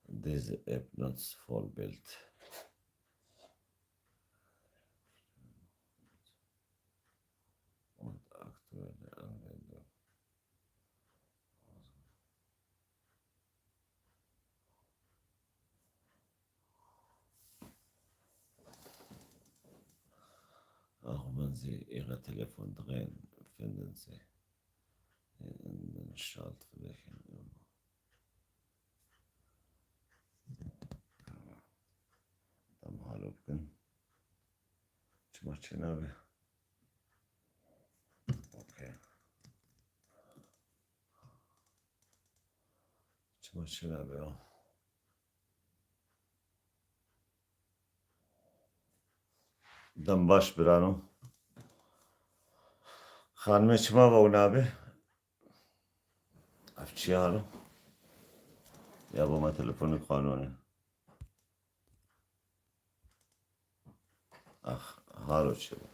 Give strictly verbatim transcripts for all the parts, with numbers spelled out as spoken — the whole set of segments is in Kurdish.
Diese App nutzt Vollbild. Und aktuelle Anwendung. Auch wenn Sie Ihre Telefon drehen, finden Sie in den Schaltflächen immer. Tamam. Tamam, hallo bikin. Çima çênabe? Okay. Çima çênabe ya? Dem baş birano. Xanimê çima ve nabe? Ev çi halo? Ya bo me telefonê xwe anone. Ax, halo çi bo?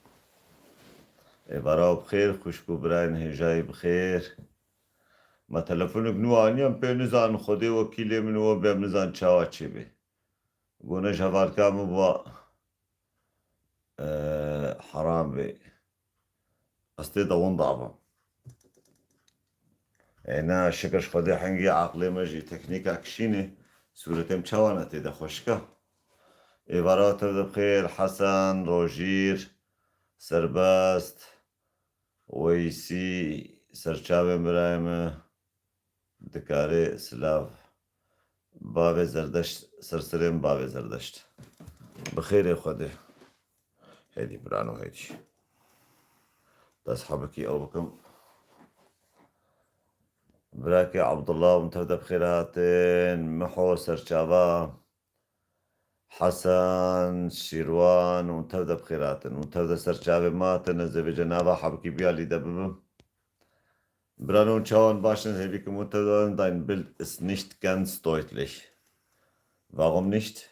Êvara bi xêr, xwişk û birayên hêjayî bi xêr. Me telefonek nû aniyan pê nizanin Xwedê wekîlê min û bê em nizanin çawa çê bê. Gone ji hevalka min bû, e, heram bê. Ez tê de winda bim. Êna şikir ji Xwedê hingî aqilê me jî teknîka kişînê sûretê min çawa ne tê de xweşika. Êvara tev de bi xêr Hesen, Rojîr, Serbest, Weysî, serçavên birayê me. Dikarê silav. Bavê Zerdeşt, serserên bavê Zerdeşt. Bi xêrê Xwedê. Hêdî birano hêdî. Dest hebikî ew bikim. Birakê Abdullah, hûn tev de bi xêr hatin. Miho serçava. Hesen, Şîrwan, hûn tev de bi xêr hatin. Hûn tev de serçavê me hatin, ez ê vêca nava hebikî bîya lî de bibim. Birano, hûn çawan baş in, hêvî kim hûn tev de, dein Bild ist nicht ganz deutlich. Warum nicht?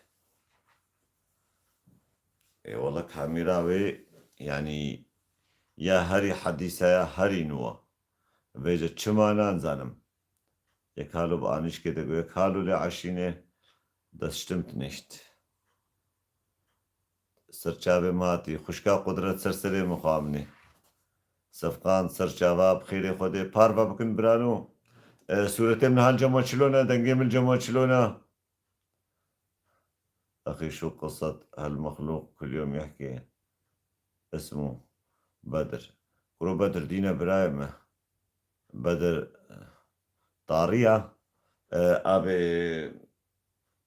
Ê wele kamera wê, yanî ya herî hedîsa ya herî nû a. Vêca çima nanzanim. Yek halo bi anîşkê de got, yek halo lê eşînê, das stimmt nicht. Serçavê min hatî, xwişka Qudret ser serê min xwe amnê. Sefqan serçava bi xêrê Xwedê parve bikin birano. E, sûretê min hal cema çilo ne, dengê min cema çilo ne. Axî şu qisset hel mexlûq kul yom yehkî ismu Bedir. Kuro Bedir dîne birayê me. Bedir, e, tarî ya, e, abê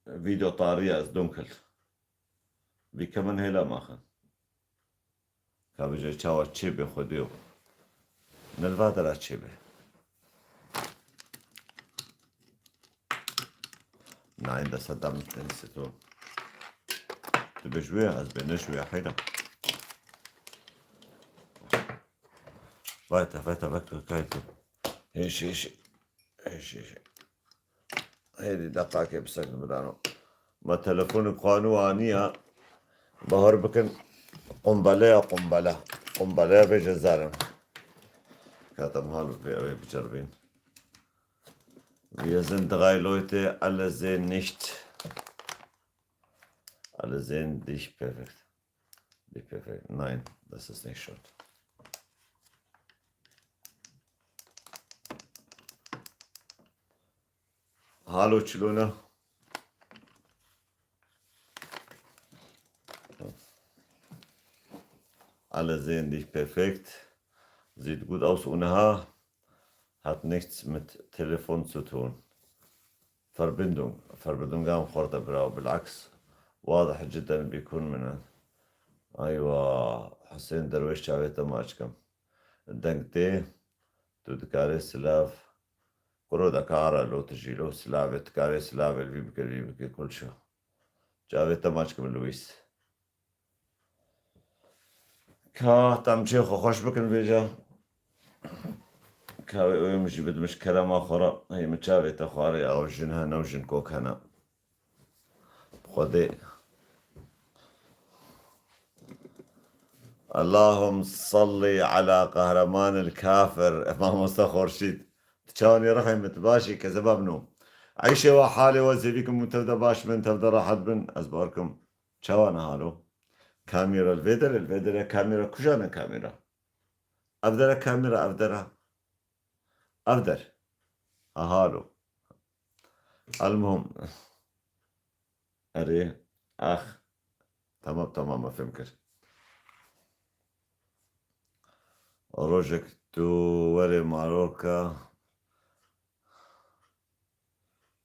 vîdeo tarî ya ez dunkel. Vî kemen hêla maxin. Ka bêje çawa çê bê Xwedê û ne li va dera çê bê. Nayên desa da min tenîsê to. Tu bê ji wê, ez bê ne ji wê heyra. Vay te, vay te, vay te, vay te. Hêşî, hêşî. Hêşî, hêşî. Hêdî deqakê bisekine birano. Me telefonê xwe nû aniya. Bahar bikin. Qumbeleya qumbele. Qumbeleya bêje zarim. Katem hal bi vê ew ê biceribîn. Wir sind drei Leute, alle sehen nicht. Alle sehen dich perfekt. Dich perfekt. Nein, das ist nicht schön. Hallo, Chilona. Alle sehen dich perfekt. Sieht gut aus ohne Haar. Hat nichts mit Telefon zu tun. Verbindung. Verbindung am Chorda, Brau, بالعكس. واضح جدا بيكون من. Aywa, Husên Derwêş çavê te maç kim. Deng tê, tu dikarê silav. Kuro de kara lo tu jî lo silavê, tu karê silavê li vî bike, vî bike, kul şo. Çavê te maç kim Luis. Ka tam çê xwe xweş bikin vêca. Ka wê oyê min jî bidim ji kerema xwe re. Hey min çavê te xwarê ya, ew jin hene, ew jin kok hene. Xwedê. Allahum salli ala qehremanil kafir. Mamoste Xorşîd. Tu Çawanî rexê min, tu baş î, kezeba min o. Eyşê we, halê we, zêvî kim û tev de baş bin, tev de rahat bin, ez bar kim. Çawa ne halo? Kamera li vê derê, li vê derê kamera, kuja ne kamera? Ev dere kamera, ev dere. Ev der. Aha lo. Elmuhim. Erê. Ax. Tamam, tamam, me fêm kir. Rojek tu werê Mallorca.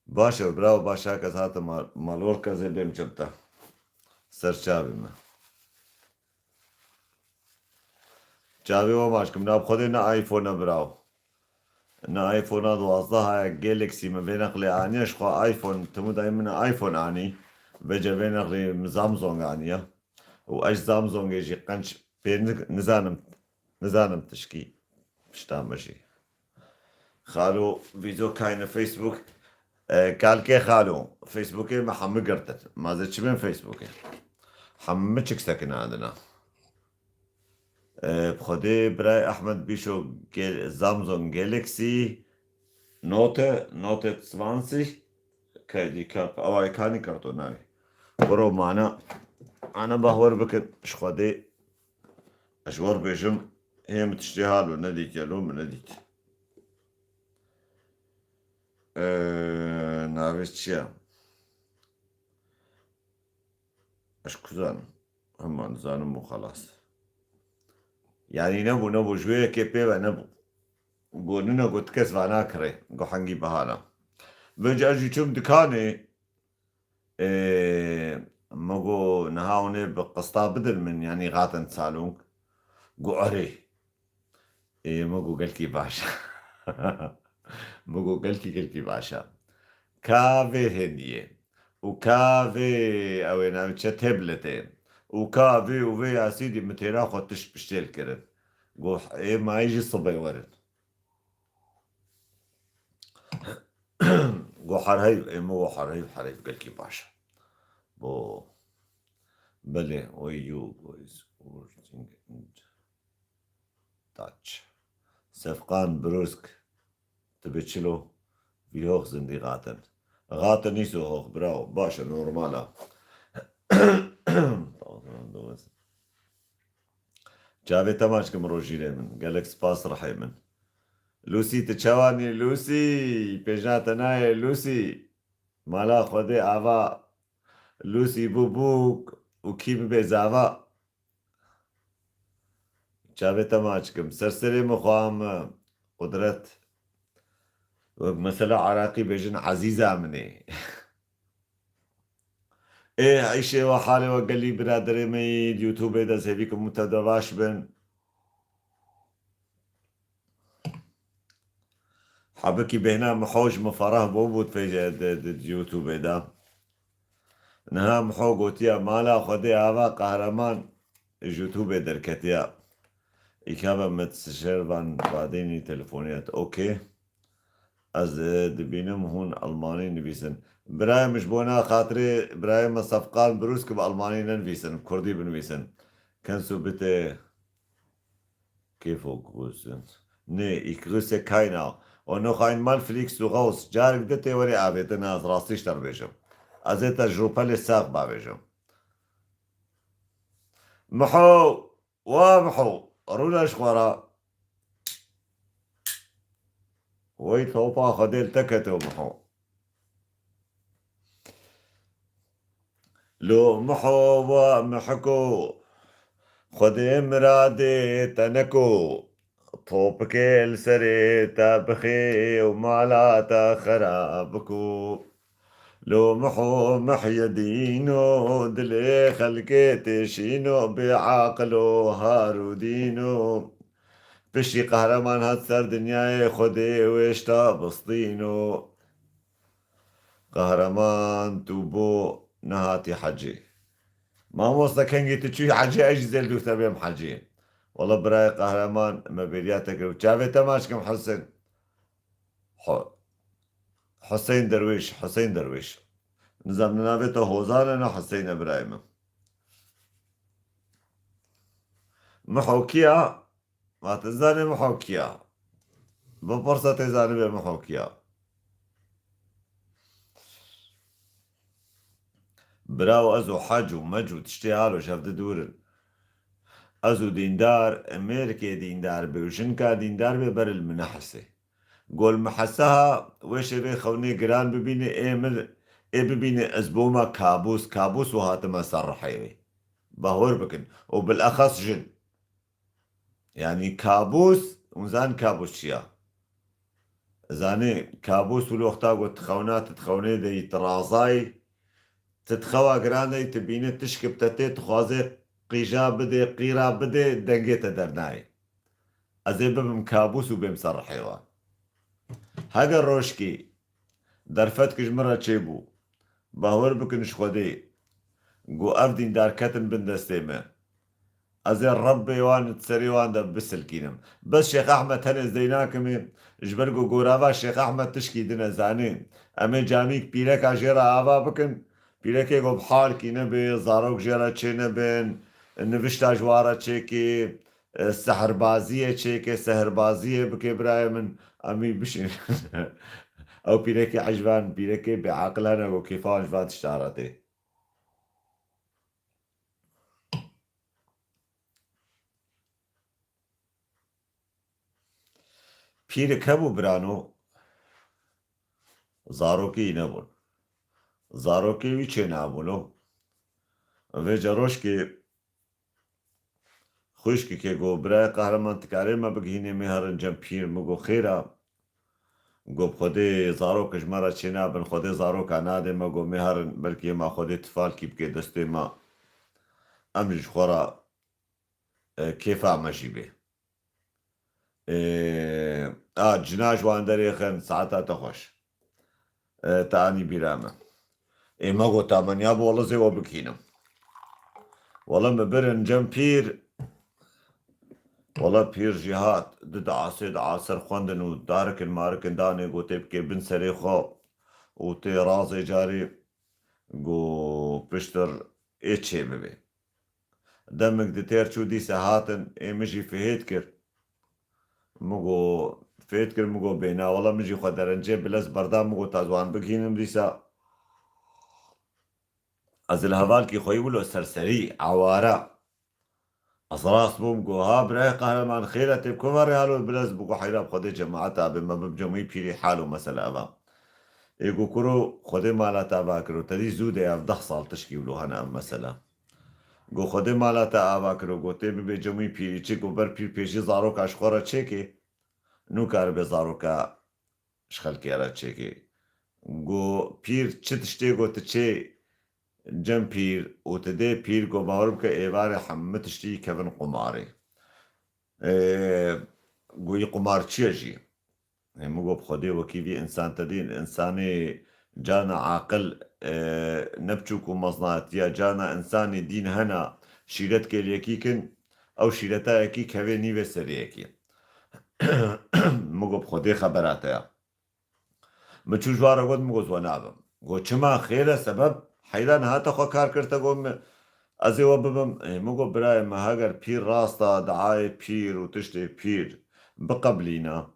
Baş e, bravo, baş e, kes hate Ma-, Mallorca zê bêm çim te. Ser çavê me. Çavê we maç kim, na bi Xwedê ne iPhone e, bravo. Ne iPhone a duwazdeh e, Galaxy min vê nexlê aniye, ji xwe iPhone, timu dayê min iPhone anî. Vêce vê nexlê min Samsung aniye. Û ez Samsungê jî qenc pê ni-, nizanim, nizanim tişkî pişta min jî. Xalo, vîzo kayne Facebook. E, kalkê xalo, Facebookê me hemû girtin. Ma zê çi bên Facebookê? Hemû çik sekinandina. E, bi Xwedê birayê Ehmed Bîşo gel-, Samsung Galaxy Note, Note zwanzig, Kay dî kap, away kanî karto navê. Biro mana, ana bahwer bikin, ji Xwedê, ez ji wer bêjim, hê min tiştê halo nedît, yelo min nedît. Ee, navê çi ye? Ez ku zanim? Hema nizanim û xelas. Yanî nebû, nebû, ji wê yekê pê ve nebû. Go nine, go ti kes vana kirê, go hengî bihana. Vêca ez jî çûm dikanê, ê, me go niha hûn ê bi qista bidin min, yanî xatin salonk. Go erê. Ê, min got, gelkî baş e. Min got, gelkî, gelkî baş e. Ka vê hêndiyê û ka vê, ew ê navê çi, tabletê û ka vê û vê ya sîdî, min têra xwe tişt piştêl kirin. Got, ê mayî jî sibê werin. Got, her heyv, ê min got, her heyv, her heyv, gelkî baş e. Bo, belê, oy you guys working. Taç. Sefqan Brûsk, tu bi çilo vî hox zindî xatin. Xatin nîso hox, bravo. Baş e, normal e. Çavê te maç kim rojîlê min. Gelek spas rihê min. Lucy, tu çawanî Lucy? Pêjna te nayê Lucy. Mala Xwedê ava. Lucy bû bûk û kî bibe zava. Çavê te maç kim. Ser serê min xwe me qudret. Wek mesela Iraqî bêjin ezîza min ê. Ê, eyşê we, halê we gelî biraderê me yî, YouTubeê de zêvî kim û te de baş bin. Hebikî bêhna min hoj min ferah bû bû pê di, di, di YouTubeê de. Niha min ho gotiya mala Xwedê ava qehreman ji YouTubeê derketiya. Îkaba min şervan badênî telefoniyat. Okey. Ez, e, dibînim hûn Almanî nivîsin. Birayê min ji bona xatirê birayê min Sefqan Brûsk bi Almanî nenivîsin, bi Kurdî binivîsin. Kannst du bitte Kêfo grüßen. Nee, ich grüße keiner. Und noch einmal fliegst du raus. Carek di tê werê avêtin, ez rastî ji te re bêjim. Ez ê te ji rûpelê sax bavêjim. Miho, wa Miho, rûne ji xwe re. Wey topa Xwedê li te keto Miho. Lo Miho wa Mihiko, Xwedê miradê te neko, topikê li serê te bixê û mala te xera biko. Lo Miho Mihyedîno, dilê xelkê têşîno, bê aqilo harûdîno. Piştî qehreman hat ser dinyayê, Xwedê wê ji te bistîno. Qehreman, tu bo nehatî hecî. Mamoste, kengî tu çûyî hecî, ez jî zêl dû te bêm hecî. Wela birayê qehreman, me bêriya te kir. Çavê te maç kim Husên. Ho-, Husên Derwêş, Husên Derwêş. Nizam navê te Hozan e, ne Husên e birayê min. Miho kiya? Ma tu zanê Miho kiya? Bipirse tê zanibê min hokiya. Birawo ez û hec û mec û tiştê halo ji hev di dûr in. Ez û dîndar, mêrikê dîndar bê û jinka dîndar bê ber li min nehisê. Gol mehese ha, wê şevê xewnê giran bibîne, ê min, ê bibîne ez bûma kabûs, kabûs û hatime ser rihê wê. Bahwer bikin. Û bilexas jin. Yanî kabûs, hûn zan kabûs çi ya? Zanê, kabûs wilo wexta ku tu xewna, tu dixewnê de yî, tu razayî, tu dixewa giran de yî, tu bîne tişk bi te tê, tu xwazê qîja bidê, qîra bidê, dengê te dernayê. Ez ê bibim kabûs û bêm ser rihê wan. Heger rojkî derfetk ji min re çêbû, bahwer bikin ji Xwedê, ku ev dîndar ketin bin destê me. Ez ê Rebbê wan di serê wan de bisilkînim. Bes Şêx Ehmed tenê zey nakimê, ji ber ku gorava Şêx Ehmed tişkî din e zanê. Em ê camîk pîreka jê re ava bikin, pîrekê ku bi halkî nebe, zarok jê re çê nebin, nivişta ji wan re çêkê, e, sehirbaziyê çêke, sehirbaziyê bike birayê min, em wî bişînin. Ew pîrekê ecvan, pîrekê bêaqil hene ku kêfa wan ji van tişta re tê. Pîrik hebû birano, zarokê wî nebûn. Zarokê wî çê nabûno. Vêca rojkê xwişkekê got, birayê Qehreman, tu karê me bigihînê, mê herin cem pîr. Min got, xêr a? Got, bi Xwedê zarok ji me re çê nabin, Xwedê zaroka nadê me. Got, mê herin, belkî hema Xwedê tifalkî bike destê me, em ji xwe re, e, kêfa me jî bê. E, a, cina ji wan derêxin, saeta te xweş. E, te anî bîra me. Ê me got, tameniya bi wele zê we bikînim. Wele me birin cem pîr. Wele pîr jî hat, di diasê diaser xwendin û darikin marikin danê, gotê bikê bin serê xwe û tê razê carî, got, piştir ê çê bibê. Demik di têr çû, dîsa hatin, ê min jî fihêt kir. Min got, fihêt kir, min got, bêna, wela min jî xwe derencê bilez berda, min got, ta ziwan bigihînim dîsa. Ez li hevalkî xwe yî wilo serserî, eware. Ez rast bûm, got, ha, birayê Qehreman, xêr e, tê bi ku ve rê halo bilez? Min got, heyra bi Xwedê cemaeta bê, me bib cemûyî pîrî hal û mesele ev e. Ê got, kuro, Xwedê mala te ava kiro, te dî zû de ev deh sal tişkî wilo hene ev mesele. Got, Xwedê mala te ava kiro, got, tê bibê cemûyî pîrî çi, got, ber pîr pêşî zaroka ji xwe re çêkê, nû karibe zaroka ji xelkê re çêkê. Got, pîr çi tiştê, got, tu çê cem pîr û tu dê pîr, got, bawer bike êvarê hemû tiştî kevin qumarê. Ê, got, yî qumar çi ye jî? Ê, min got, bi Xwedê wekî vî însan te dîn, însanê cana aqil, e, ne biçûk û mezna, tiya cana însanê dîn hena, şîret kêl yekî kin, ew şîreta yekî kevê nîvê serê yekî. Min got, bi Xwedê xebera te ya. Min çû ji wan re got, min got, ez we nabim. Got, çima, xêr e, sebeb? Heyran, hate xwe kar kir te, got, min, ez ê we bibim. Ê, min got, birayê min, heger pîr rasta diayê pîr û tiştê pîr biqebilîna,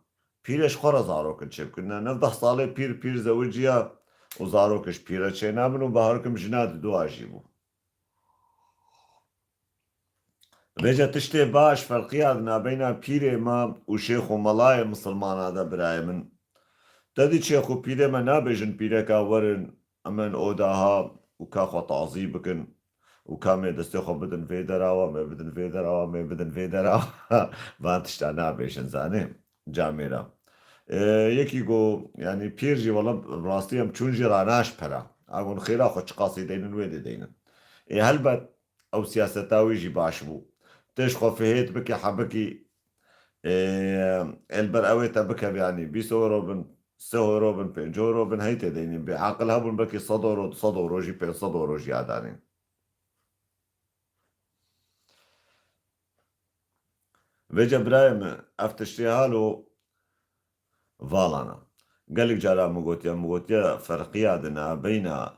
pîrê ji xwe re zarokin çêbikirine. Neh deh salê pîr, pîr zewiciya û zarok ji pîr re çênabin û bawer kim jina di dua jî bû. Vêca tiştê baş ferqiya di nabeyna pîrê me û şêx û melayê misilmana de, birayê min. Te dî şêx û pîrê me nabêjin pîreka werin, em ên oda ha û ka xwe tazî bikin û ka mê destê xwe bidin vê dera we, mê bidin vê dera we, mê bidin vê dera we. Van tişta nabêjin, zanê, camêra. Ê, yekî got, yanî pîr jî, wela rastî em çûn jî ranaş pera. A gon xêra xwe çiqasî deynin wê dê deynin. Ê, helbet ew siyaseta wî jî baş bû. Tê ji xwe fihêt bike hebikî, ê, ê li ber ew ê te bikeve, yanî bîst euro bin, sê euro bin, pênc euro bin, hey tê deynî. Bêaqil hebûn belkî sed euro, du sed euro jî, pênc sed euro jî adanîn. Vêca birayê min, ev tiştê halo valana. Gelek cara min gotiye, min gotiye ferqiya di nabeyna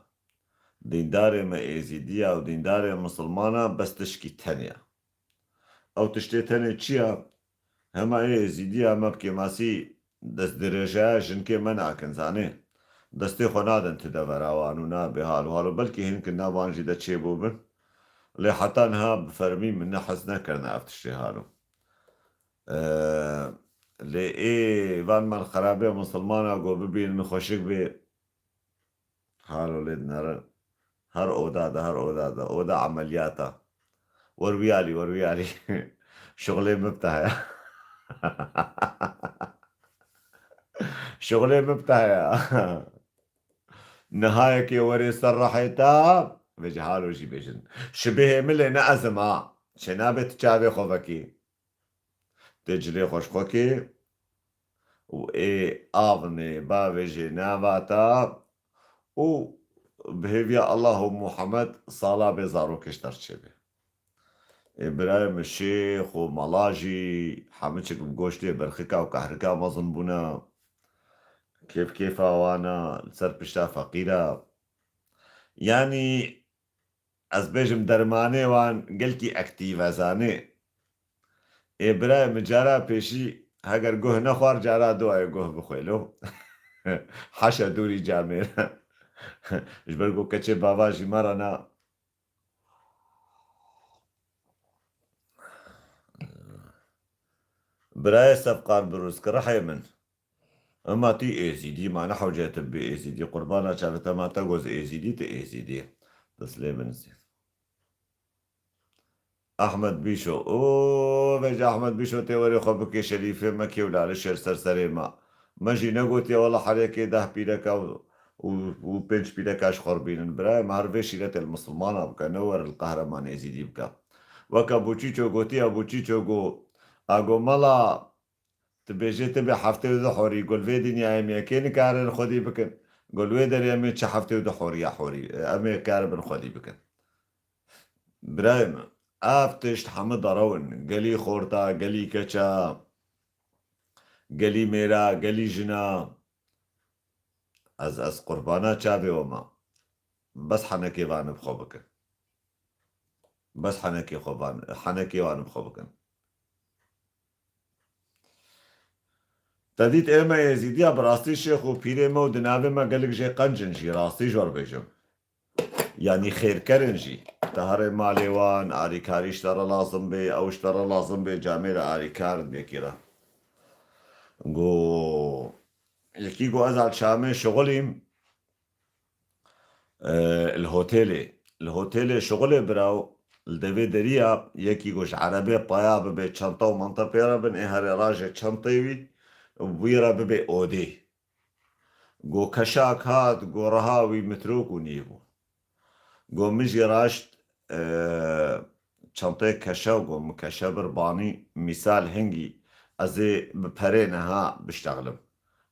dîndarê me êzîdiya û dîndarê misilmana bes tişkî tenê ye. Ew tiştê tenê çi ye? Hema ê êzîdiya me bi kêmasî destdirêjeya jinkê me nakin, zanê. Destê xwe nadin ti devera wan û nabê hal û halo. Belkî hinkin nav wan jî de çêbûbin. Lê heta niha bi fermî min nehez nekirine ev tiştê halo. Ee, lê ê van mal xerabe musulmana go bibînin xweşik bê. Halo lê dinere. Her oda de, her oda de. Oda ameliyata. Wer wî alî, wer wî alî. Şuxulê min bi te heye. Şuxulê min bi te heye. Nihayekê werê ser rehê te, vêce halo jî bêjin. Şibihê min lê ne ez im ha. Çênabe tu çavê xwe vekî. Tê cilê xwe ji xwe kê û ê avnê bavêjê nava te û bi hêviya Allah û Muhammed sala bê zarokê ji te re çêbe. Ê birayê min şêx û mala jî hemû çik bi goştê birxika û kahrika mezin bûne. Kêf kêfa wan e, li ser pişta feqîr e. Yanî ez bêjim dermanê wan gelkî ektîv e, zanê. Ê birayê min cara pêşî heger guh nexwar, cara duayê guh bixwê lo. Haşa dûrî camêr. Ji ber ku keçê bava jî me re na. Birayê Sefqan Birûz, ki rihê min. Ema tî êzîdî, ma ne hewce tu bibî êzîdî. Qurbana çavê te ma te goz êzîdî, tu êzîdî. Dest lê min zî. Ahmed Bîşo. O, vêca Ahmed Bîşo tê werê xwe bikê şerîfê me kê û lali şêr ser serê me. Me jî negotiye wela herekê deh pîreka û, û, û pênc pîreka ji xwe re bînin. Birayê me her vê şîretê li misilmana bike, ne were li qehreman êzîdî bike. Weke Bûçîço gotiye, Bûçîço go, a go mela, tu bêjê tu bê heftê û du horî, gul vê dinyayê me kê nikarin xwedî bikin? Gul wê derê em ê çi heftê û du horiya horî, em ê karibin xwedî bikin? Birayê min, ev tişt hemû derew in. Gelî xorta, gelî keça, gelî mêra, gelî jina. Ez, ez qurbana çavê we me. Bes henekê van bi xwe bikin. Bes henekê xwe van, henekê wan bi xwe bikin. Te dît ê me êzîdiya bi rastî şêx û pîrê me û di navê me gelek jê qenc in jî, rastî ji we re bêjim. Yanî xêrker in jî. Te herê malê wan, arîkarî ji te re lazim bê, ew ji te re lazim bê, camêre arîkar in yekî re. Go, yekî go ez al Şamê şixulîm. E, li hotelê. Li hotelê şixulê biraw, li devê deriya yekî go ji erebê paya bibe, çenta û manta pê re bin, ê herê raje çentê wî, wî re bibe odê. Go keşak hat, go reha wî mitrok û nîv bû. Go min jî raşt, e, çentê keşe, go min keşe bir banî, mîsal hingî ez ê bi perê niha biştexlim.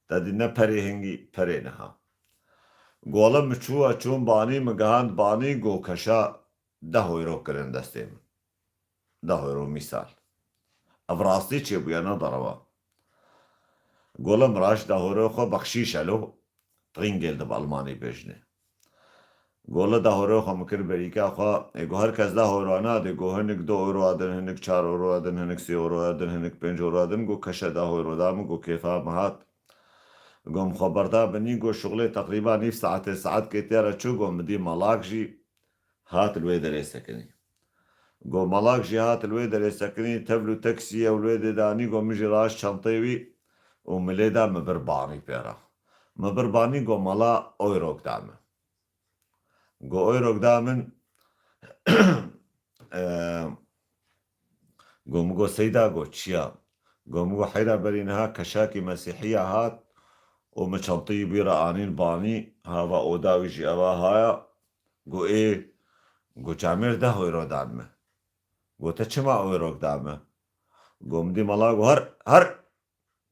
Te dî ne perê hingî, perê niha. Gole min çû, çûm banî, min gihand banî, go keşa deh euro kirin destê min. Deh euro mîsal. Ev rastî çêbûye, ne derewa. Gole min raşt deh euro xwe bexşîş elo. Trinkgeld bi almanî bêjinê. Gole deh euro xwe min kir berîka xwe. Ê go her kes deh euro nadê, go hinik du euro adin, hinik çar euro adin, hinik sê euro adin, hinik pênc euro adin. Go keşe deh euro da min, go kêfa min hat. Go min xwe berda binî, go şixulê teqrîba nîv saetê, saet kêtiya re çû, go min dî malak jî hat li wê derê sekinî. Go malak jî hat li wê derê sekinî, tevl û teksî ew li wê dê danî, go min jî raşt çentê wî û min lê da, min bir banî pê re. Min bir banî, go mala euro da min. Go euro da min, e, go min go seyda, go çiya? Go min go heyra berî niha keşakî mesîhiya hat û min çenteyî bî re anîn banî, hava oda wî jî eva haya. Go ê, go camêr deh euro dan min. Go te çima euro da min? Go min dî mala, go her, her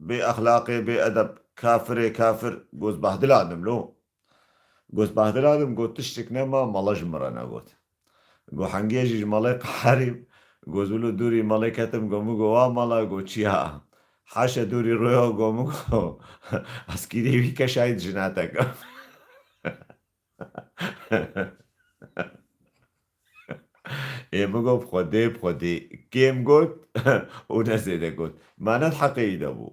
bê exlaqê, bê edeb, kafirê kafir, go ez behdiladim lo. Go ez behdiladim, go tiştik nema, mala ji min re negot. Go hengê jî ji malê qeherîm, go ez wilo dûrî malê ketim, go min go wa mala, go çiya? Haşa dûrî roya, go min go eskîrî wî keşayî dijinateke. Ê min got, bi Xwedê, bi Xwedê. Kêm got û ne zêde got. Ma ne di heqê wî de bû.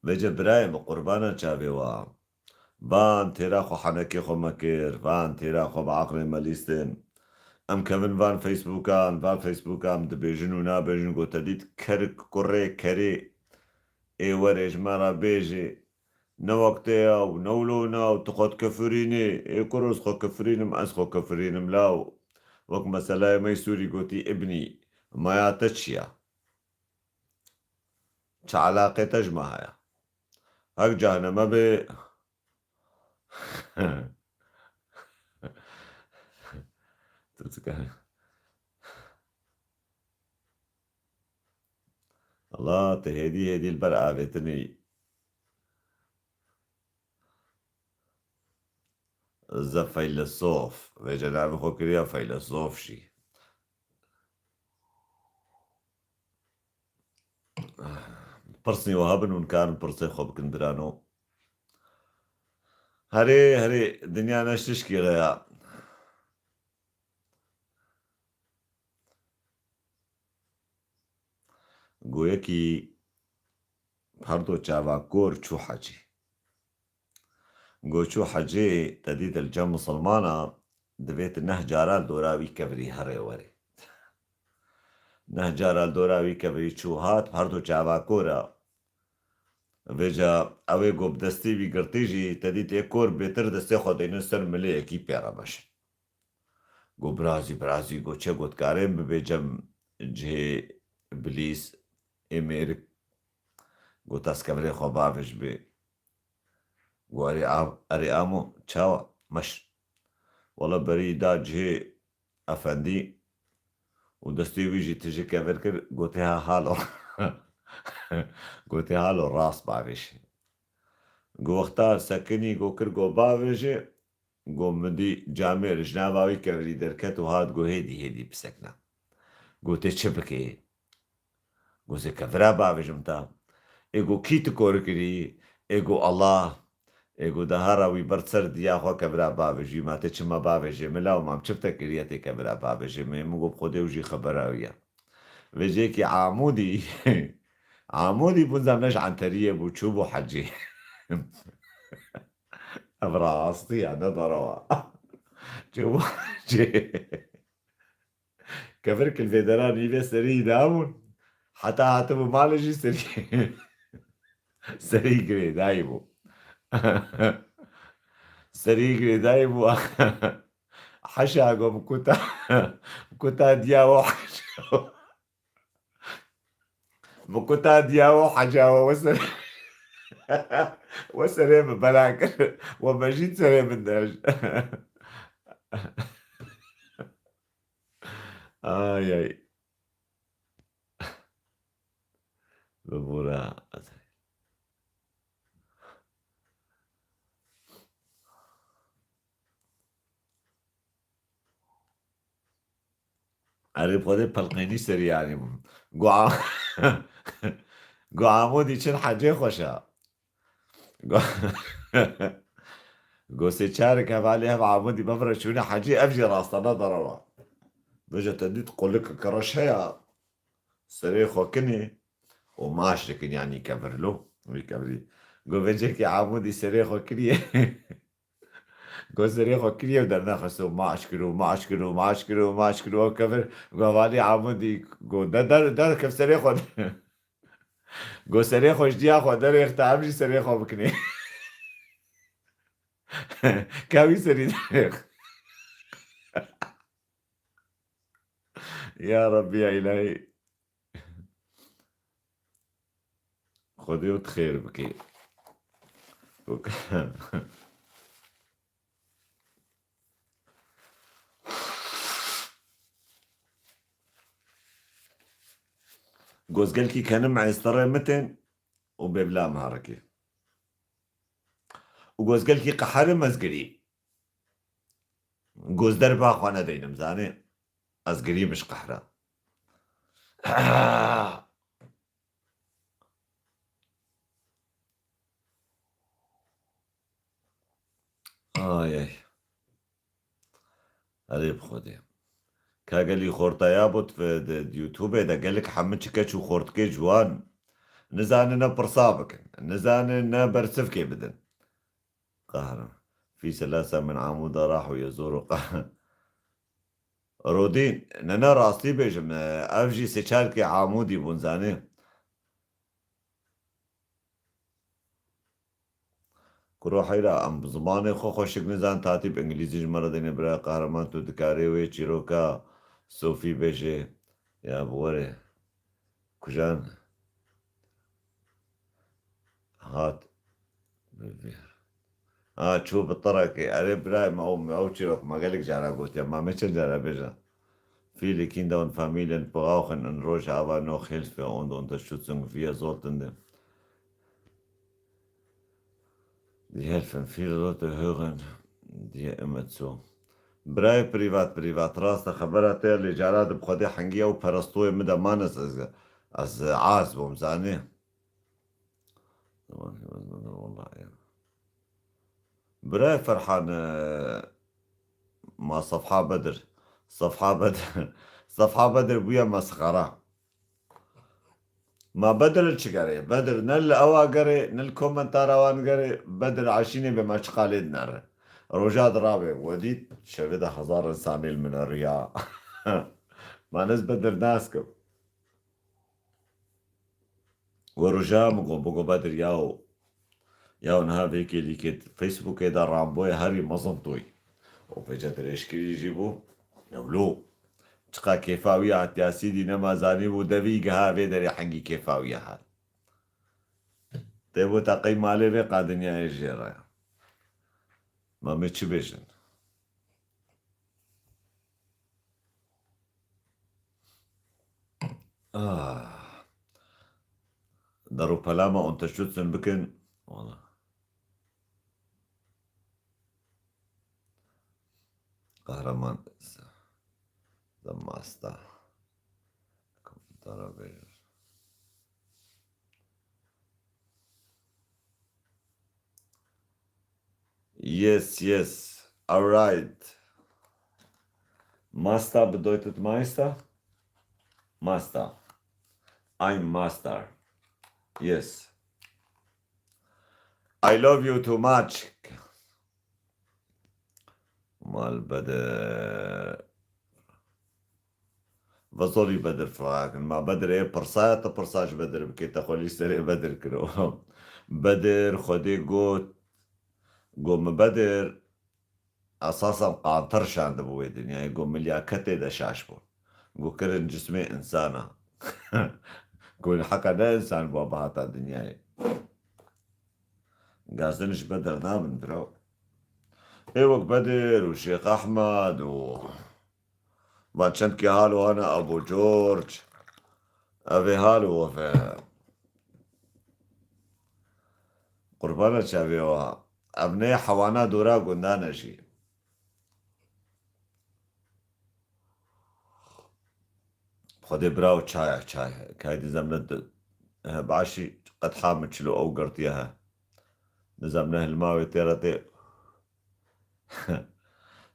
Vêce birayê min qurbana çavê wa. Van têra xwe henekê xwe me kir, van têra xwe bi aqlê me lîstin. Em kevin van Facebookan, van Facebookan dibêjin û nabêjin, got te dît kerik kurê kerê ê werê ji me re bêjê. Ne wek te ya û ne wilo na û tu xwe dikefirînê, ê kuro ez xwe kefirînim, ez xwe kefirînim law. Wek meselaya me yê Sûrî gotî, ibnî, maya te çi ya? Çi eleqê te ji me heye? Hek cehneme bê. Tu dikarî. Allah, te hêdî hêdî li ber avêtinî. Ze feylesof. Vêce navê xwe kiriya feylesof jî. Pirsên wiha bin hûn karin pirsê xwe bikin birano. Herê, herê, dinya ne ji tişkî re ya. Goyekî herdo çava kor çû hecî. Go çû hecê, te dît li cem misilmana, divê tu neh cara li dora wî kevirî herê werê. Neh cara li dora wî kevirî çû hat, bi herdo çava kor e. Vêca ew ê go bi destê wî girtî jî, te dît ê kor bêtir destê xwe deynin ser milê yekî pê re meşin. Go birazî, birazî, go çe got karê min bibê cem cihê bilîs ê mêrik. Go tas kevirê xwe bavêj bê. Go erê av, erê amo, çawa? Meş. Wala berî da cihê efendî û destê wî jî tije kevir kir, gotê ha halo. Gotê halo rast bavêje. Go wexta sekinî go kir go bavêje, go min dî camêr ji nava wî kevirî derket û hat go hêdî hêdî bisekna. Go tê çi bikê? Go zê kevira bavêjim ta. Ê go kî tu kor kirî? Ê go Allah. Ê go daha ra wî ber ser diya xwe kevira bavêjî. Ma tê çima bavêjê min law, mam çi te kiriye tê kevira bavêjê min? Min go bi Xwedê û jî xebera wî ye. Vêcekî Amûdî, Amûdî bûn zam ne ji Enteriyê bû, çûbû hecî. Ev rastî ye, ne derewa. Çûbû hecî. Kevir kilvêdera nîvê serî dabûn. Heta hatibû malê jî serî, serî girêdayî bû. Serî girêdayî bû. Heşa go bi kuta, bi kuta diya we heşa. Bi kuta diya we heca we, we ser, we serê min bela kir. We mejît serê min de. Ay, ay. Bibûra. Erê, bi Xwedê pelqênî serî yanî bûm. Go a-, go Amûdî çin hecê xweş e. Go, go sê çarek hevalê hev Amûdî bevre çûne hecî, ev jî rast e, ne derewa. Vêca te dît qulik kireş heye, serê xwe kinê û maç dikin, yanî kevirlo, wî kevirî. Go vêcekî Amûdî serê xwe kiriye. Go serê xwe kiriye û dernexisto, maç kiro, maç kiro, maç kiro, maç kiro, ew kevir. Go hevalê Amûdî, go de, de, derkev serê xwe. Go serê xwe ji diya xwe derêxte, em jî serê xwe bikinê. Ka wî serî derêx. Ya Rabbî ya Îlahî. Xwedê û xêr bikê. Gozgelkî kenim êsterê mitên û bêvla miharikê. Û gozgelkî qeherim ez girî. Goz derba xwe nedeynim, zanê. Ez girî min ji qehra. Ay, ay. Erê bi Xwedê. Ka gelî xortaya bû di, di, di YouTube de gelek hemû çi keç û xortkê ciwan. Nizanin ne pirsa bikin. Nizanin ne bersivkê bidin. Qehre. Fî selasa min Amûda rahu yezûru qehre. Rodîn, ne, ne, rastî bêjim, e, ev jî sê çarkê Amûdî bûn, zanî. Kuro heyra, em zimanê xwe xweşik nizan, tatî bi îngilîzî ji me re dêne, bira Qehreman, tu dikarê wê çîroka Sofî bêjê, ya bi werê. Kujan hat bi vê. Ha, çû bi tirekê. Erê birayê me, ew, ew çîrok me gelek cara gotiye. Ma me çend cara bêje. Viele Kinder und Familien brauchen in Rojava noch Hilfe und Unterstützung. Wir sollten die helfen. Viele Leute hören dir immer zu. Birayê privat, privat, rast e, xebera te lê cara di bi Xwedê hengî ew perestoyê min de man ez, ez, ez az bûm, zanî. Wallahî ya. Birayê Ferhan, e, ma Sefha Bedir. Sefha Bedir. Sefha Bedir bûye mesxera. Ma Bedir li çi gerê? Bedir ne li ewa gerê, ne li komentara wan gerê. Bedir eşînê bê me çi qalê dinere. Roja di rabê, we dît, şevê de hezar insanê li min riya. Ma ez Bedir nas kim. We roja min got, bigo Bedir yaw. Yaw niha vê kêlîkê Facebookê de Ramboyê herî mezin toy. Û pêce dirêjkirî jî bû. Ewlo. Çiqa kêfa wî ya tiyasî dî nema zanî bû, devî giha vê derê hengî kêfa wî ya hat. Tê bû teqey malê vê qa dinyayê jê re. Ma me çi bêjin? Ah. Darûpelama unterstützen bikin. Wala. Kahraman. The Master. Kommentara verir. Yes, yes. All right. Master bedeutet Meister? Master. Ein Master. Yes. I love you too much. Mal Bedir. Ve zorî Bedir firakin. Ma Bedir ê pirsaya, te pirsa ji Bedir bikê, te xwe lî serê Bedir kiro. Bedir Xwedê got, got min Bedir, esasen qantir şandibû wê dinyayê, got min liyaketê de şaş bû. Got kirin cismê insana. Got heqa ne insan bû, bihata dinyayê. Gazin ji Bedir nabin biraw. Ê wek Bedir û Şêx Ehmed û va çendkî halo hene Abu George. Ev ê halo weve. Qurbana çavê wa. Ev ne hewana dora gundan e jî. Xwedê biraw çaya, çaya. Kay dizem ne di-, he, başî qedha min çilo ew girtiye he. Dizem ne hilma wê tê re tê.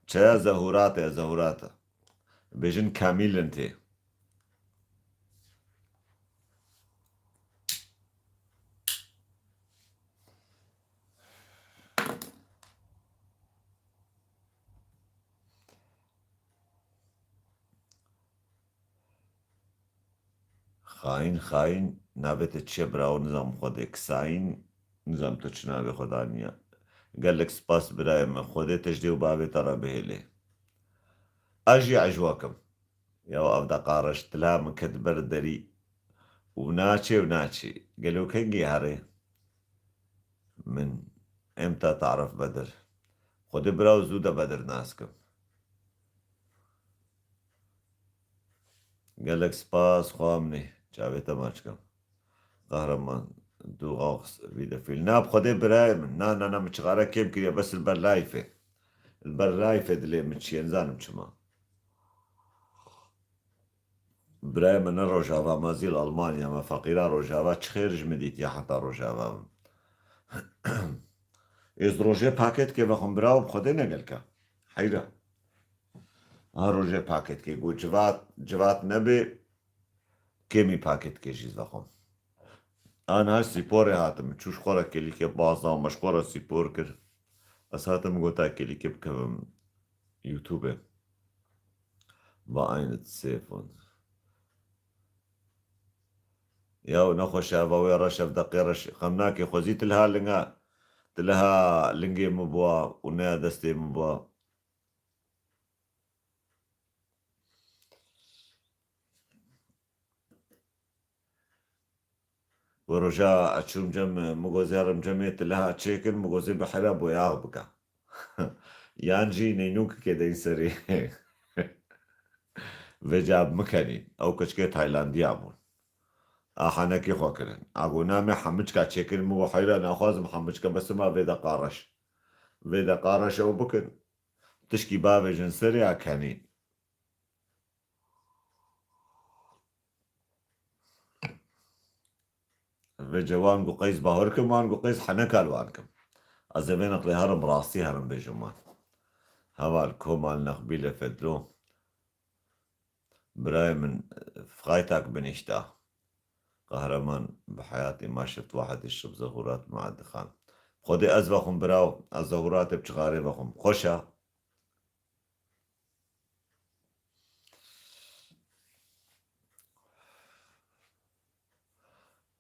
Çaya zehûrat e, zehûrat e. Bêjin kamîl in tê. Xayîn, xayîn, navê te çi ye birawo, nizam Xwedê kisayîn, nizam tu çi navê xwe daniye. Gelek spas birayê min, Xwedê te ji dê û bavê te re bihêlê. Ez jî ecwa kim. Ya ev deqa reş dila min ket ber derî û naçê û naçê. Gelo kengî herê? Min emta tarif Bedir. Xwedê biraw zû de Bedir nas kim. Gelek spas, xwe min ê. Çavê te maç kim. Qehreman, du rauchst wie der Phil. Na, bi Xwedê birayê min. Na, na, na, min çixare kêm kiriye, bes li ber layfê. Li ber layfê dilê min çiye, nizanim çima. Birayê min ne Rojava, ma zî li Almanya me, feqîra Rojava, çi xêr ji min dîtiye heta Rojava min. Ez rojê pakêtkê vexwim birawo, bi Xwedê ne gelka. Heyra. Ha rojê pakêtkê got civat, civat nebê, kêmî pakêtkê jî vexwim. An ha spor hatim. Çû ji xwe re kêlîkê baza me ji xwe re spor kir. Ez hatim gota kêlîkê bikevim YouTube. Ba aynı sêfon. Ya nexweş eva wê reş ev deqê reş. Xem nake xwezî tilha linga. Tilha lingê min bûa û ne destê min bûa. Wê roja ez çûm cem, min got zê herim cemê tilha çêkin, min got zê bi heyra boyax bike. Yan jî neynûkikê deyn serê. Vêca bi min kenî. Ew keçikê Taylandiya bûn. A henekê xwe kirin. A got namê hemiçka çêkin, min got heyra naxwazim hemiçka, bes ma vê deqa reş. Vê deqa reş ew bikin. Tişkî bavêjin serê a kenî. Vê cewan gu qeys bahur kim, wan gu qeys heneka li wan kim. Ez ê vê neqlê herim rastî herim bêjim wan. Heval Komal Nexbîle Fedlo. Birayê min, fxaytak binîşta. Qehreman bi heyatî ma şift wahid şib zehurat ma dixan. Xwedê ez vexwim biraw, ez zehuratê bi çixarê vexwim. Xweş e.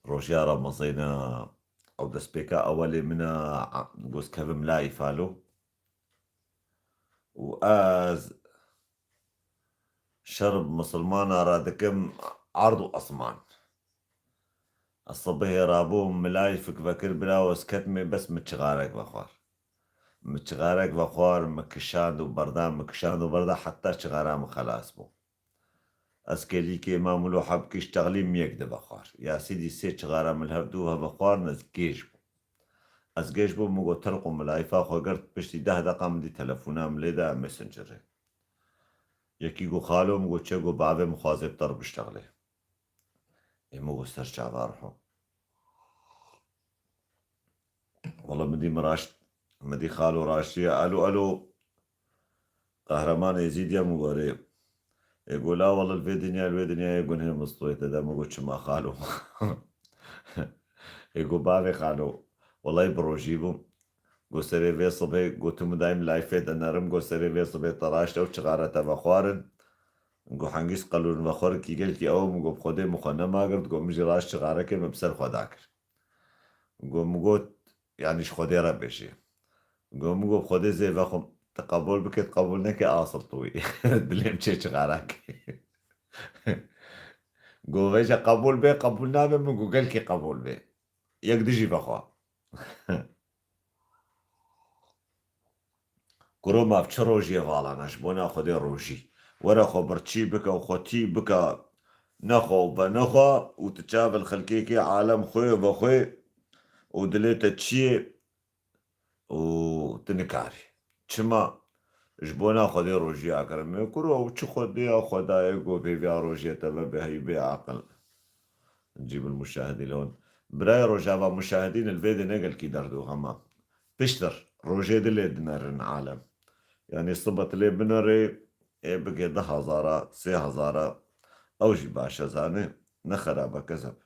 Rojiya Remezîna ew destpêka ewelê min e, a, goz kevim layî falo. Û ez şer bi misilmana re dikim erd û esman. Ez sibihê rabûm, min layî fik vekir, birawo ez ketmê, bes min çixarek vexwar. Min çixarek vexwar, min kişand û berda, min kişand û berda, heta çixara min xelas bû. Ez kêlîkê Mam Ûlo Hebkî ji texlî min yek dibe xwar. Ya sîdî sê çixara min li hev dû heve xwarin, ez gêj bûm. Ez gêj bûm, min got terq û milayîfa xwe girt, piştî deh deqa min dî telefona min lê da Messengerê. Yekî got xalo, min got çi, got bavê min xwaze bi te re biştexlê. Ê min got ser çava riho. Wele min dî min raşt, min dî xalo raştiye. Alo, alo. Qehreman Êzîdiye min gorê. Ê go la wele li vê dinya, li vê dinyayê gunhê mistoyê te de, min got çima xalo. Ê go bavê xalo. Welay bi rojî bûm. Go serê vê sibê, go tu min dayîm layfê de nerim, go serê vê sibê te raşt ew çixare te vexwarin. Go hengî sqelûn vexwarikî gelkî ew, min go bi Xwedê min xwe nemagirt, go min jî raşt çixarekê min bi ser xwe dakir. Go min got, yanî ji Xwedê re bêjê. Go min got, Xwedê zê vexwim, tu qebûl bike, tu qebûl neke, asil tu wî. Dilê min çê çixarakê. Go vêca qebûl bê, qebûl nabe, min go gelkî qebûl bê. Yek dijî vexwe. Kuro mav çi rojiyê valana ji bona Xwedê rojî. Were xwe birçî bike û xwe tî bike. Nexwe û venexwe û tu çav li xelkê kê alem xwe ve xwe û dilê te çiyê û tu nikarî. Çima? Ji bona Xwedê rojî akirime. Kuro ew çi Xwedê ya Xwedayê go vê vê rojiyê te ve bê heyî bê aqil. Cîbil muşahidî lon. Birayê rojava muşahidîn li vê de ne gelkî derd û xema. Piştir, rojê dilê dinerin alem. Yanî sibe tu lê binerê, ê bike du hezara, sê hezara, ew jî baş e zanê, ne xerab e kezeb.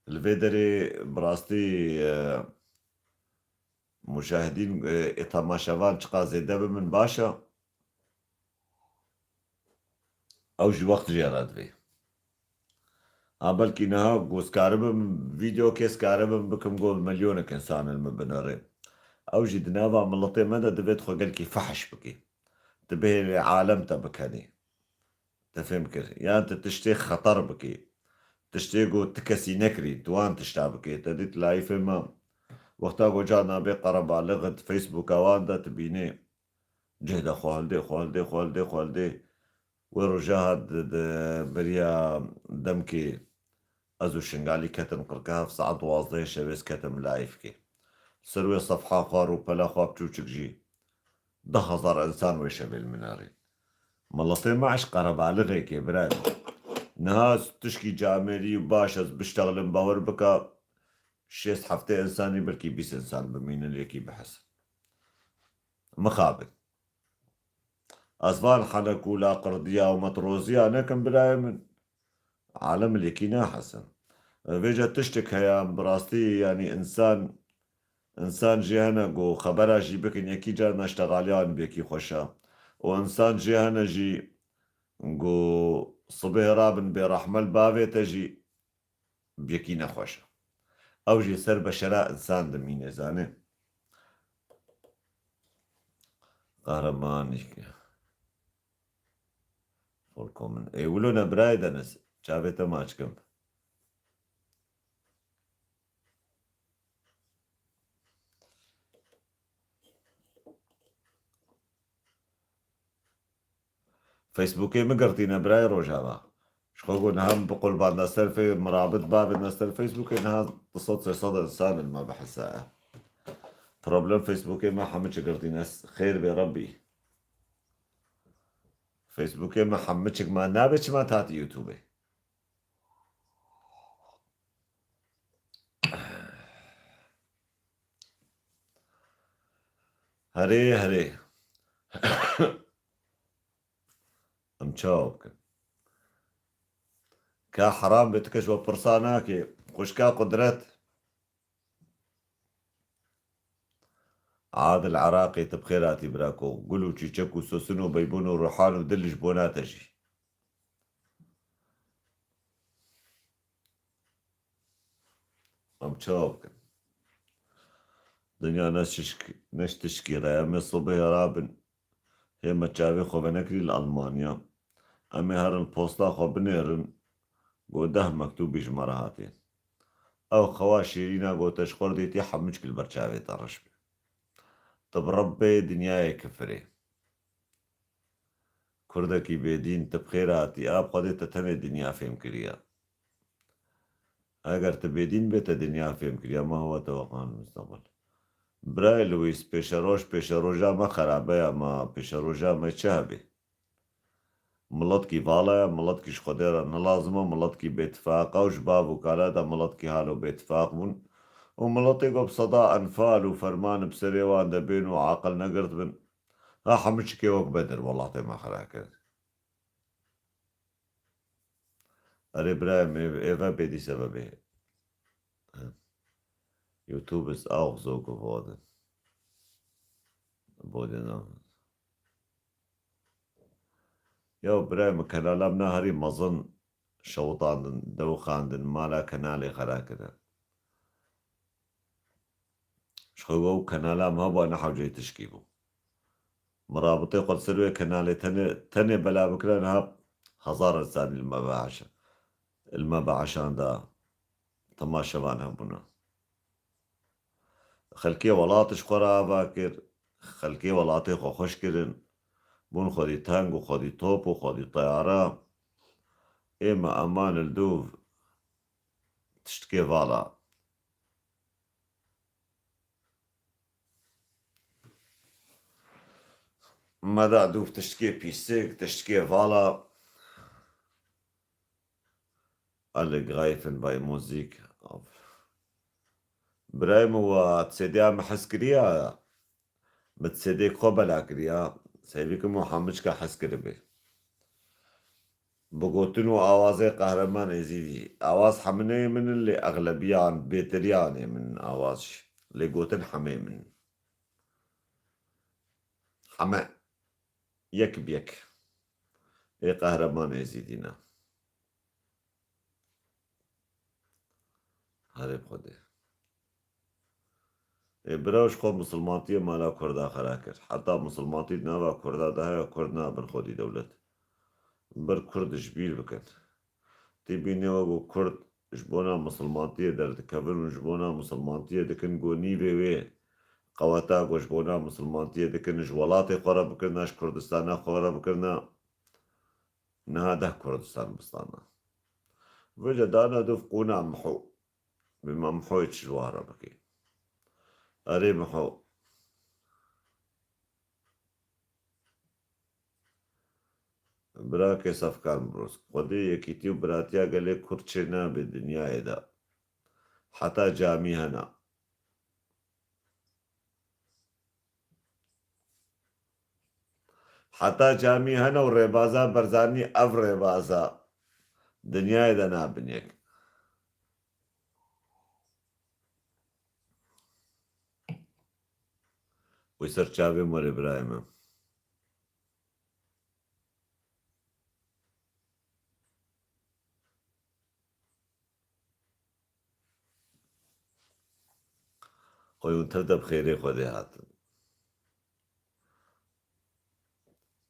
Li vê derê bi rastî, e, muşahidîn, e, ê temaşevan çiqa zêde bibin baş e. Ew jî wext jê re divê. Ha belkî niha ku ez karibim, vîdeokê ez karibim bikim, ku milyonek însan li min binerê. Ew jî di nava miletê me de divê tu xwe gelkî fehş bikî. Tu bihêlê alem te bikenî. Te fêm kir. Yan tu tiştê xeter bikî. Tiştê ku ti kesî nekirî, tu wan tişta bikî. Te dît layîfê me. Wexta ku carna bê qerebalixit Facebooka wan de tu bînê. Cih de xwe hildê, xwe hildê, xwe hildê, xwe hildê. Wê roja hat di, di beriya demkê ez û Şingalî ketin qirkehav, saet duwazdehê şevê ez ketim layîfkê. Ser wê sefha xwe rûpela xwe biçûçik jî. Du hezar însan wê şevê li min nerîn. Miletê me eş qerebalixekê bira. Niha ez tişkî camêrî û baş ez biştexlim, bawer bika şêst heftê însanî belkî bîst însan bimînin, yekî bihesin. Mixabin. Ez van henek û laqirdiya û metroziya nekim birayê min. Alem li yekî nahesin. Vêca tiştek heye, bi rastî, yanî însan, însan jê hene ku xebera jî bikin, yekî car neştexaliya wan bêkî xweş e. Û însan jê hene jî ku sibê rabin bê rehmel bavê te jî bêkî nexweş e. Ew jî ser beşera însan dimîne, zanê. Qehremanî. Vollkommen. Ê, wilo ne birayê Deniz. Çavê te maç kim. Facebookê min girtîne birayê Rojava. Ji xwe got niha min bi qurban de ser fê-, mirabit bavê de ser Facebookê niha du sed sê sed însan li me bihisa. Problem Facebookê me hemû çi girtîne. Xêr bê Rebbî. Facebookê me hemû çik me nabe çima tat YouTubeê. Herê, herê. Em çawa bikin? Ka heram bê, tu ke ji we pirsa nake. Xwişka Qudret. Adil Iraqê, tu bi xêr hatî birako. Gul û çîçek û sosin û beybûn û ruhan û dil ji bona te jî. Em çawa bikin? Dinya ne şişk-, ne ji tişkî re ye. Em ê sibê rabin. Hê me çavê xwe venekirî li Almanya. Em ê herin posta xwe binêrin. Got deh mektûbî ji me re hatî. Ew xewa şîrîna gote ji xwe re dîtî hemûçk li ber çavê te reş bê. Tu bi Rebbê dinyayê kifirê. Kurdekî bêdîn, tu bi xêr hatî. A bi Xwedê te tenê dinya fêm kiriye. Eger tu bêdîn bê, te dinya fêm kiriye. Ma hewa te weqan mustaqbel. Birayê Lewîs, pêşeroj, pêşeroja me xerabe ya, ma pêşeroja me çi hebe? Miletkî vala ye, miletkî ji Xwedê re nilazim e, miletkî bêtifaq e û ji bav û kala de miletkî halo bêtifaq bûn. Û miletê ku bi seda enfal û ferman bi serê wan de bên û aqil negirt bin, ha hemû çikê wek Bedir welatê me xera kir. Erê birayê min, ê-, êve bêdî sebebê. YouTube ist auch so geworden. Wurde na-, Ya birayê min, kenala min herî mezin şewitandin, dewixandin, mala kenalê xera kirin. Ji xwe ew kenala min hebû ne hewceyê tişkî bû. Min rabitê xwe li ser wê kenalê tenê, tenê bela bikira niha hezar însanî li me be'eş-, li me be'eşan da temaşevan hebûna. Xelkê welat ji xwe re ava kir, xelkê welatê xwe xweş kirin, bûn xwedî teng û xwedî top û xwedî teyara. Ê me eman li dûv tiştkê vala. Me da dûv tiştkê pîsik, tiştkê vala. Alle greifen bei Musik auf. Birayê min, wa C D ya min hez kiriya. Min C D xwe bela kiriya. Seyvî kim û hemûçka hez kiribê. Bi gotin û awazê Qehreman Êzîdî. Awaz hemineyê min in, lê exlebiyan, bêteriyanê min in awaz jî. Lê gotin hemê min in. Heme. Yek bi yek. Ê Qehreman Êzîdî ne. Herê Xwedê. Ê bira ji xwe misilmantiyê mala Kurda xera kir. Heta misilmantî di nava Kurda de heye, Kurd nabin xwedî dewlet. Bir Kurd ji bîr bikin. Tê bînê we ku Kurd ji bona misilmantiyê derdikevin û ji bona misilmantiyê dikin, ku nîvê wê qeweta ku ji bona misilmantiyê dikin, ji welatê xwe re bikirina, ji Kurdistana xwe re bikirina, niha deh Kurdistan bistana. Vêca dana dûv qûna Miho. Bi me Mihoyê çi ji wan re bikê? Erê Miho. Birakê Sefkan Brûsk. Xwedê yekîtî û biratiya gelê Kurd çê nabe dinyayê de. Heta camî hene. Heta camî hene û rêbaza Barzanî ev rêbaza dinyayê de nabin yek. Ser çavê me rê birayê min. Xweyûn tev de bi xêrê Xwedê hatin.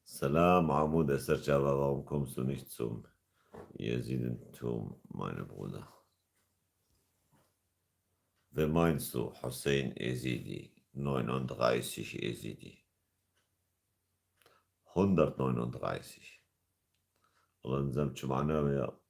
Selam Amûd, ez ser çava, warum kommst du nicht zum Jesiden zum meine Bruder? Wer meinst du, Hussein Ezidi, neununddreißig Ezidi? Hundertneununddreißig. Wala nizam çi mana wê ya.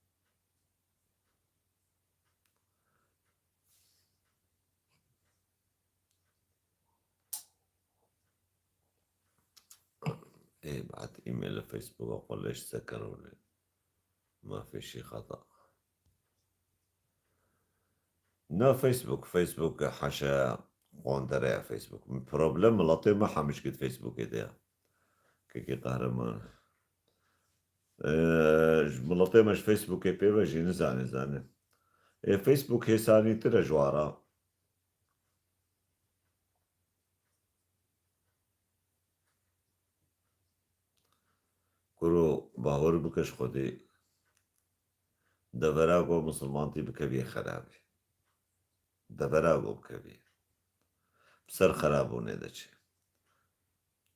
Ê, بعد e-mail, Facebook, qulêş sekerone. Ma fê şî xata. Na Facebook, Facebook haşa qondere ya Facebook. Problem miletê me hemiş gid Facebookê de ya. Kekê Qehreman. Ee, ji miletê me ji Facebookê pê ve jî nizane, zane. Ê Facebook hêsanîtir e ji wara. Kuro, bawer bike ji Xwedê. Devera ku misilmantî bikeviyê xerabê. Devera ku bikeviyê. Bi ser xerabûnê de çê.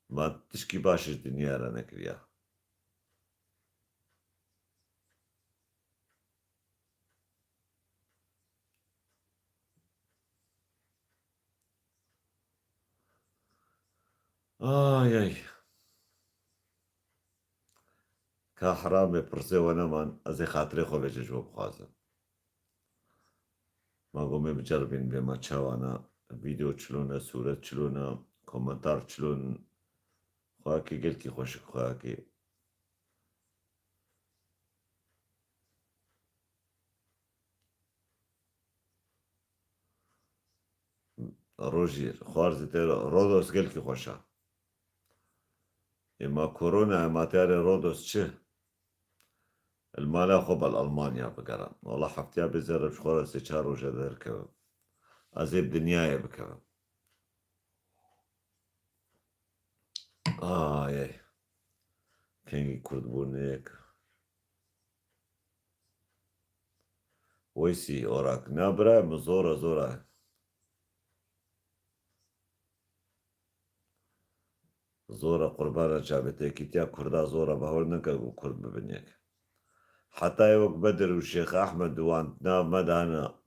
Ma tişkî baş ji dinya re nekiriya. Ay, ay. Ka heramê pirsê we neman, ez ê xatirê xwe vêce ji we bixwazim. Ma gomê biceribîn bê ma çawana, vîdeo çilone, sûret çilone, komentar çilon. Xweyakê gelkî xweşik xweyakê. Rojî, xwarzî te Rodos gelkî xweş e. Ê ma korona, ê ma teyarê Rodos çi? Li mala xwe bel Almanya bigere. Wala heftiya bê zerre ji xwe re sê çar roje derkevim. Ez ê bi dinyayê bikevim. Ay, ay. Kengî Kurd bûn yek. Weysî Orak. Na birayê min, zor e, zor e. Zor e, qurbana çavê te, yekîtiya Kurda zor e, bawer neke ku Kurd bibin yek. Heta yê wek Bedir û Şêx Ehmed û wan nav me de hene.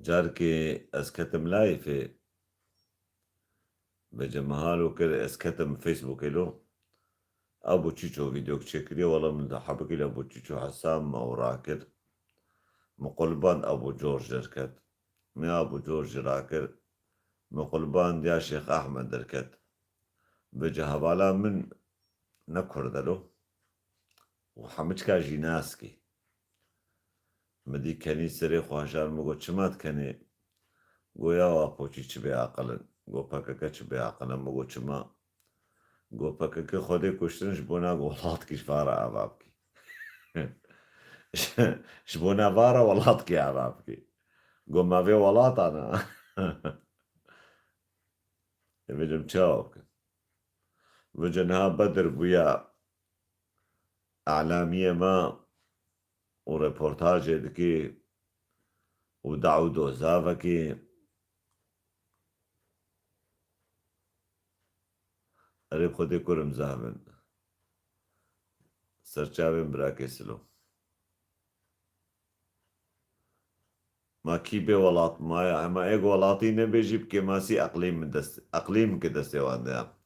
Carkê ez ketim layfê, vêce mehalo kir, ez ketim Facebookê lo. Abu Çîço vîdeok çêkiriye, wela min dihebikî li Abu Çîço hesab me û rakir. Min qulband Abu George derket. Min Abu George jî rakir. Min qulband ya Şêx Ehmed derket. Vêce hevala min ne Kurd e lo. Û hemiçka jî naskî. Min dî kenî serê xwe hişar, min got, "Çima dikenê?" Go, "Ya wa poçî çi bê aqil in." Go, "P K K çi bê aqil in?" Min got, "Çima?" Go, "P K K Xwedê kuştin ji bona ku welatkî ji vara ava bikî." Ji bona vara welatkî ava bikî. Go, "Ma vê welatan e." Ê vêcim çawa bikin? Vêce niha Bedir bûya elamiyê me û reportajê dikî û daw doza vekî. Erê Xwedê kurim zahmin. Serçavên birakê Silo. Ma kî bê welat maye, hema êk welatî nebê jî bi kêmasî eqlîm min dest, eqlîm ki destê wan de ya.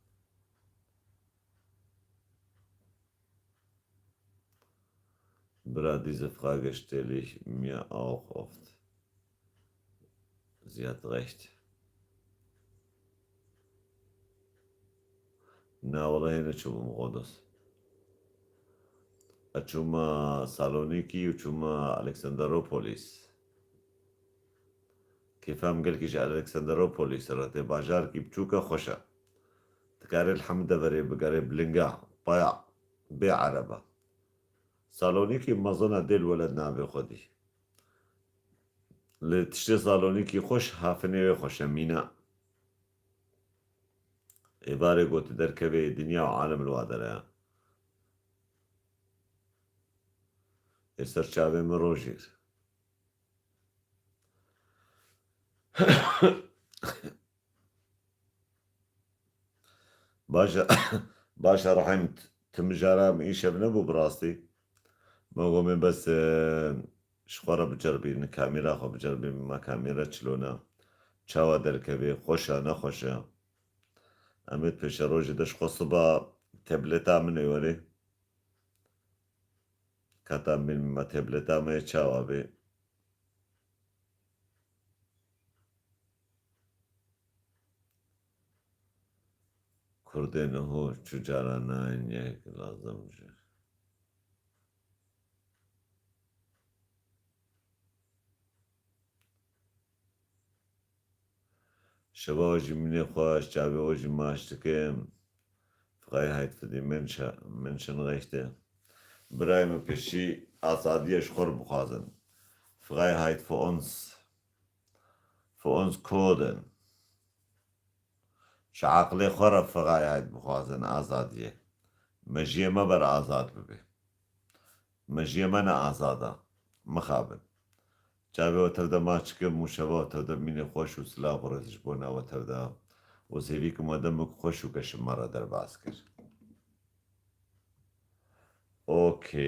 Bira, diese Frage stelle ich mir auch oft. Sie hat recht. Na, wela hê neçûbûm Rodos. Ez çûma Salonîkî û çûma Alexandropolis. Kêfa min gelkî ji Alexandropolis re tê, bajarekî biçûk e, xweş e. Dikarê li hemû deverê bigerê, bi linga, paya, bê ereba. Salonîkî mezin e, dê li weled navê xwe dî. Li tiştê Salonîkî xweş, hafinê wê xweş e, mîna. Êvarê got derkevê dinya û alem li wa dere ya. Ê ser çavê min rojîr. Baş e, baş e Rehîm, t-, tu mijara min îşev nebû bi rastî. Me got min bes, e, ji xwe re biceribînin, kamera xwe biceribînin, ma kamera çilona. Çawa derkevê, xweş e, nexweş e. Em ê pêşerojê de ji xwe siba tebleta min ê werê. Kata min ma tebleta me çawa bê. Kurdên ho çu cara nayên yek lazim ji. Şeva we jî mînê xweş, çavê we jî maç dikim. Freiheit für die Menschen, Menschenrechte. Birayê min pêşî azadiye ji xwe re bixwazin. Freiheit für uns. Für uns Kurden. Ji aqilê xwe re Freiheit bixwazin, azadiyê. Mejiyê me ber azad bibe. Mejiyê me ne azad e. Mixabin. Çavê we tev de maç kim û şeva we tev de mînê xweş û silav û rêz ji bona we tev de. Û sêvî kim we demik xweş û geşim me re derbas kir. Okey.